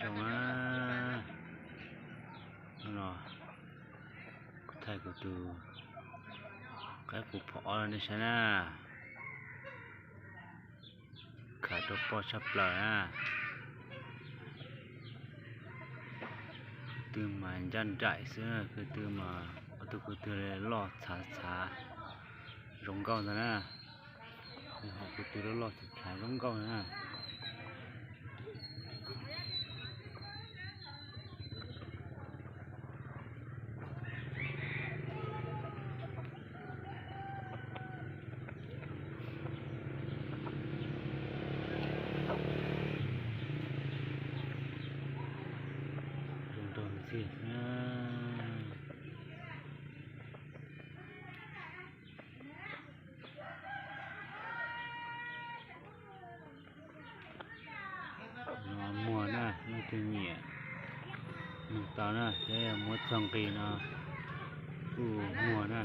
Zoo na, no kuv thaij kuv tus qaib qus phom ob nej saib na, khav rau poj tshaj plaws na. Kwv tw mas ncaj nraim xwb, kwv tw mas ob tug kwv tw loj txhav txhav zoo nkauj ntag na. Ho kwv tw loj loj txhav txhav zoo nkauj na. Zoo nraug ntxiag na. No muag na, leej twg nyiam nug tau na, thiab yog muab txog nqi no kuj muag na.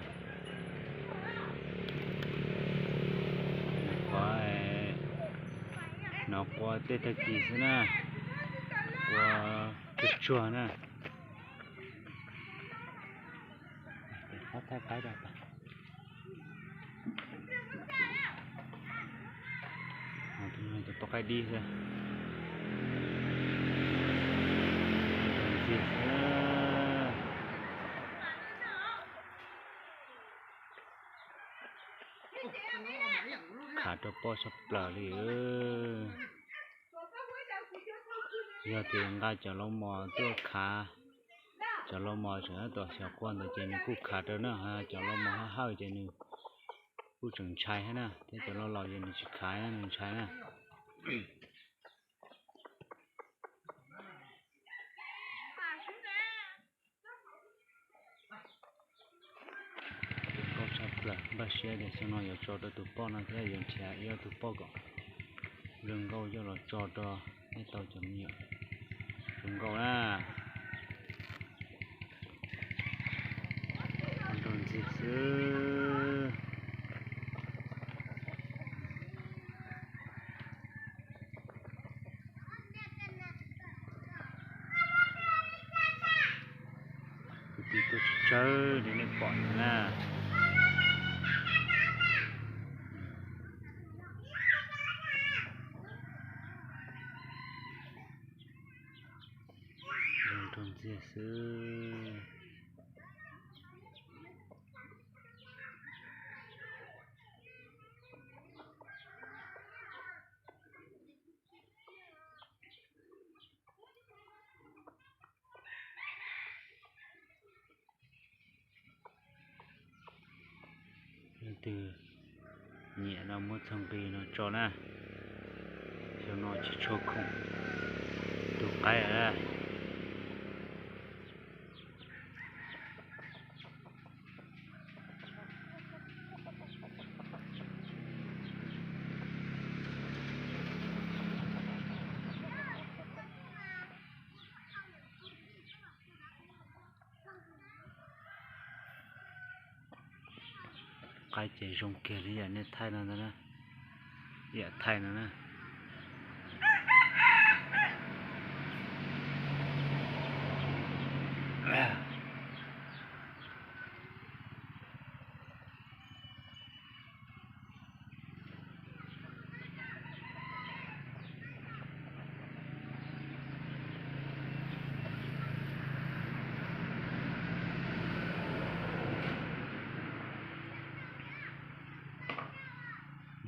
Qhov no qua tej tag kis xwb na, qua tsuag tsuag na. Tus poj qaib dib xwb. Khav rau poj tshaj plaws li. Yog tias nqa cov laus mos tuaj khav, cov laus mos tseem tuaj xyuas qua ntawd ces nws kuj khav rau na, cov laus mos hawj hawj ces nws kuj tseem ntshai thiab na, thiab cov laus laus ces nws tsis khav, nws ntshai na. Nkauj tshaj plaws, npaj siab tias xyoo no yuav tso rau tus poj no thiab yuav nrhiav ib ob tug poj kom zoo nkauj coj los tso rau nej tau cov me nyuam zoo nkauj na. Nraug ntxiag xwb. Kwv tij tuaj tsawg tsawg li nej pom no na. Zoo nraug ntxiag xwb. Leej twg nyiam no muab txog nqi no tso na. Xyoo no tsis tshua khoom tus qaib lawm. Qaib ces zoo kiag li yam nej thaij no ntag na, yam thaij no na.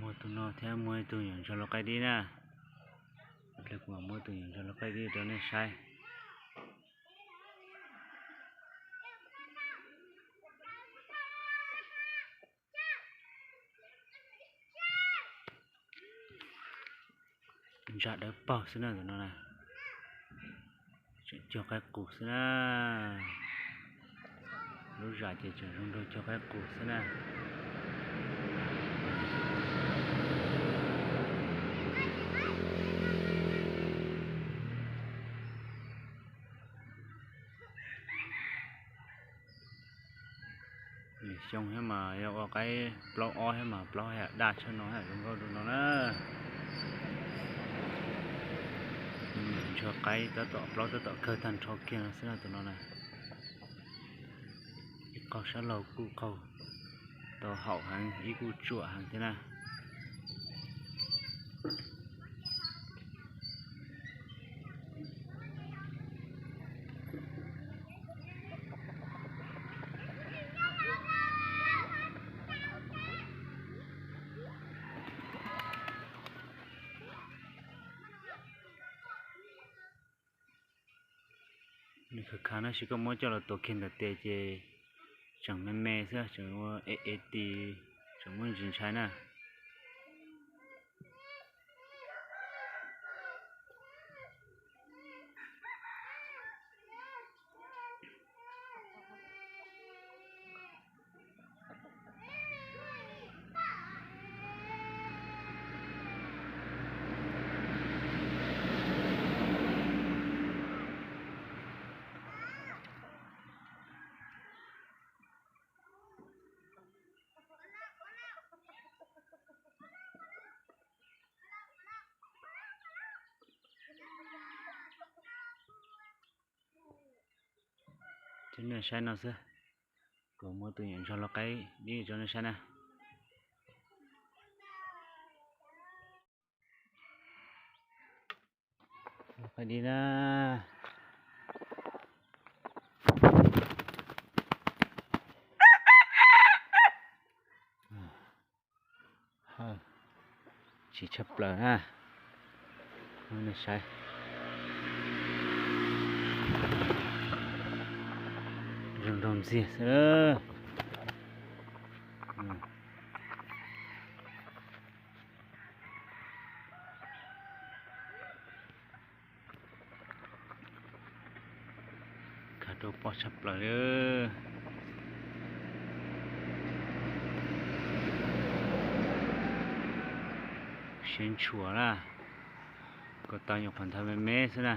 Muag tus no thiab muag ib tug nyuam ntsuag lau qaib dib na. Ib pliag kuv mam muab tus nyuam ntsuag lau qaib dib rau nej saib. Ntsa dawb paug xwb na tus no na. Tseem cog qaib qus xwb na. Lub zam ces tseem zoo nraug cog qaib qus xwb na. Xyoo thiab mas yog ua qaib plaub ob thiab mas plaub yam daj tshaj no zoo nkauj rau no na. Ntsuag qaib tab tom plaub tab tom kawg tag nrho kiag no xwb na tus no na. Ib qaug sab laug kuj qaug tau haum heev, ib kuj tsuam heev thiab na. Nws khav khav no sis koj muab coj los tuav kiag ntawm tes ces tseem me me xwb, tseem ua es es tis, tseem muaj ntsis ntshai na. Cov nej saib no xwb, kuv muab tus nyuam ntsuag lau qaib dib cov nej saib na. Lau qaib dib na. Tsis tshaj plaws na. Nej saib, zoo nraug ntxiag xwb. Khav rau pom tshaj plaws li. Siab ntshua na, kom tau nyuam qhuav nthav me me xwb na.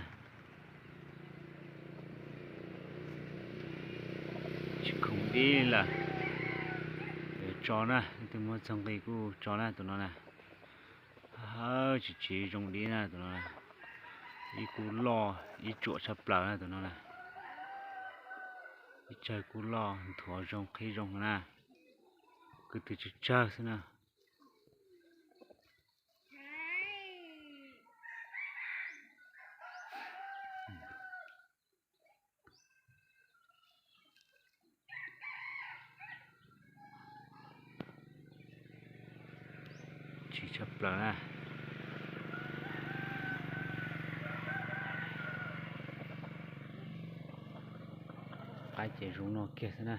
Tsis khoom dib lawm, tso na, leej twg muab txog nqi kuj tso na tus no na. Hawb, tsis tsis zoo dib na tus no. Ib kub loj ib tsuam tshaj plaws na tus no na. Ib tsawg kub loj nthuav zoo qhib zoo na. Kwv tw tsawg tsawg xwb na. Tsis tshaj plaws na. Qaib ces zoo no kiag xwb na.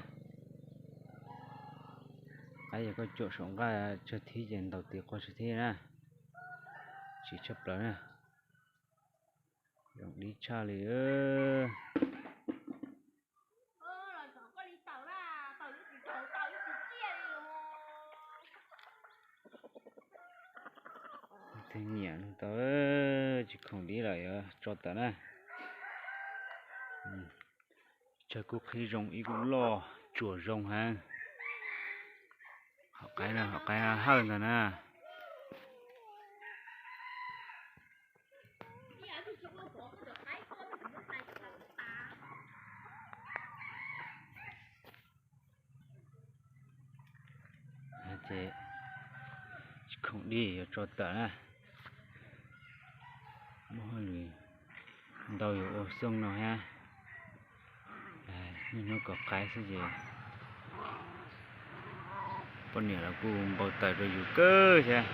Qaib yog koj cuam saum nqaj tsawg thib ces ntaus tis qua tsawg thib na. Tsis tshaj plaws na. Zoo dib tshaj li. Twb nyiam no tau, tsis khoom dib lawm yuav tso tawm na. Tsawg kub qhib zoo ib kub loj tsuam zoo heev. Hom qaib na, hom qaib hawj ntag na. Ces tsis khoom dib yuav tso tawm na. Muaj hauj lwm ntau yuav ua xyoo no thiab. Niaj hnub kov qaib xwb ces poj niam los kuj npau taws rau yus kawg thiab.